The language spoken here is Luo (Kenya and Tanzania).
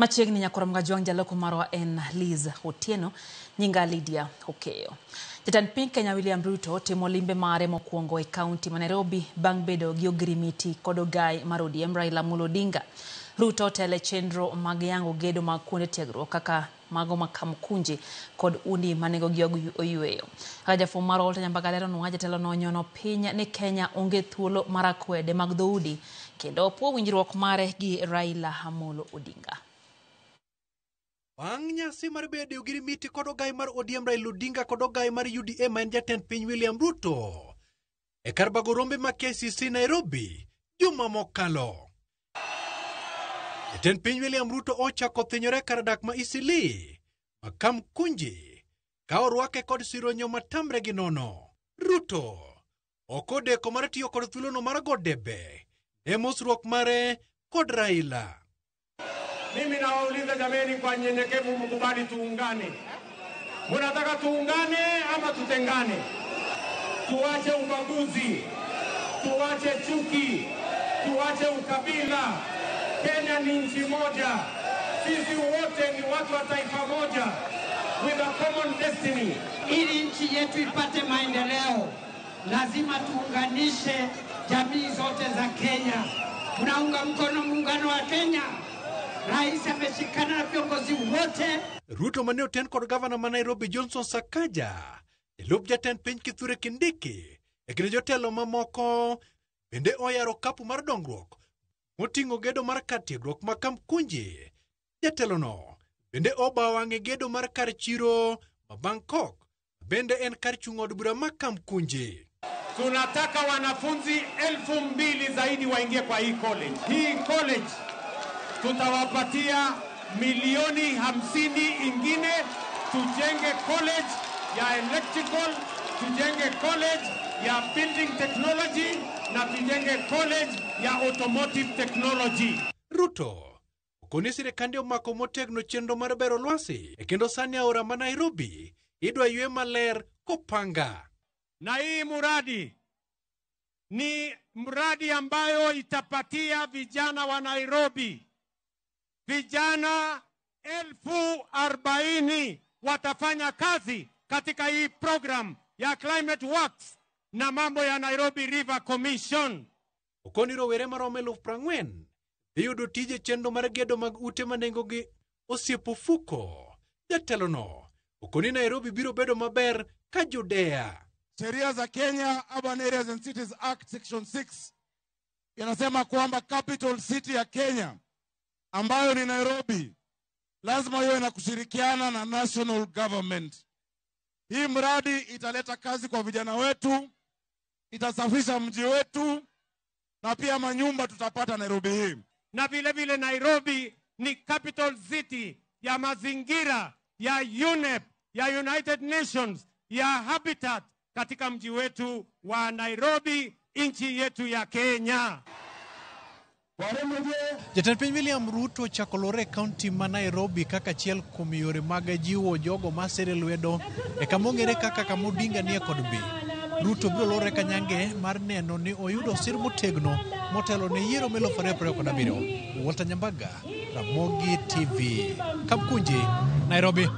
Machiegni nyakwar Mgajwang' jaloko marwa en Liz Otieno, nyinga Lydia Okeyo. Jatend piny Kenya William Ruto timo limbe mare mokwongo e kaunti ma Nairobi bang' bedo gi ogirimiti kod ogai mar ODM Raila Amolo Odinga. Ruto otelo e chenro mag yango gedo mag kuonde tiegruok kaka mago ma Kamkunji kod udi ma nengogi oyweyo. Kaka jafwambo mar Walter Nyambaga leronwa, jatelono onyono piny ni Kenya onge thuolo mar akwede mag dhoudi kendo opuo winjruok mare gi Raila Amolo Odinga. Bang' nyasi mar bedo e ogirimiti kod ogai mar ODM Raila Odinga kod ogai mar UDA ma en jatend piny William Ruto e kar bago rombe ma KCC Nairobi juma mokalo. Jatend piny William Ruto ochako thinyore kar dak ma Eastleigh ma Kamkunji ka orwake kod sironyo matamre gi nono. Ruto ok odeko mar tiyo kod thuolono mar go debe ne mosruok mare kod Raila. Mimi nawauliza jameni, kwa nyenyekevu, mkubali tuungane. Munataka tuungane ama tutengane? Tuache ubaguzi, tuache chuki, tuache ukabila. Kenya ni nchi moja, sisi wote ni watu wa taifa moja, with a common destiny. Ili nchi yetu ipate maendeleo, lazima tuunganishe jamii zote za Kenya. Tunaunga mkono muungano wa Kenya. Rais ameshikana na viongozi wote. Ruto mane oten kod gavana ma Nairobi Johnson Sakaja, jalup jatend piny Kithure Kindiki e kind jotelo mamoko bende oyaro kapu mar dongruok moting'o gedo mar kar tiegruok ma Kamkunji. Jatelono bende obawo wang'e gedo mar kar chiro ma Bangkok bende en kar chung' od bura ma Kamkunji. Tunataka wanafunzi 2000 zaidi waingie kwa hii college. Hii college tutawapatia milioni 50 ingine, tujenge college ya electrical, tujenge college ya building technology na tujenge college ya automotive technology. Ruto okoni sirikande omako motegno chenro mar bero lwasi e kendo sani aora ma Nairobi idwa ywe maler kopanga. Na hii muradi ni mradi ambayo itapatia vijana wa Nairobi, vijana 40,000 watafanya kazi katika hii program ya Climate Works na mambo ya Nairobi River Commission. Okoni rowere maromo 40,000 dhi yudo tije chenro mar gedo mag ute ma nengogi osiepo fuko. Jatelono okoni Nairobi biro bedo maber ka Judea. Sheria za Kenya, Urban Areas and Cities Act Section 6 inasema kwamba capital city ya Kenya ambayo ni Nairobi lazima iwe na kushirikiana na national government. Hii mradi italeta kazi kwa vijana wetu, itasafisha mji wetu na pia manyumba tutapata Nairobi hii. Na vile vile Nairobi ni capital city ya mazingira ya UNEP, ya United Nations, ya Habitat katika mji wetu wa Nairobi, nchi yetu ya Kenya. Jatend piny William Ruto ochako lore e kaunti ma Nairobi kaka achiel kuom yore mag jiwo jogo masire lwedo e kama ong'ere kaka kama Odinga nie kod bi. Ruto biro lore kanyange mar neno ni oyudo sir motegno motelo ne yiero mar 2027. Walter Nyambaga, Ramogi TV, Kamkunji, Nairobi.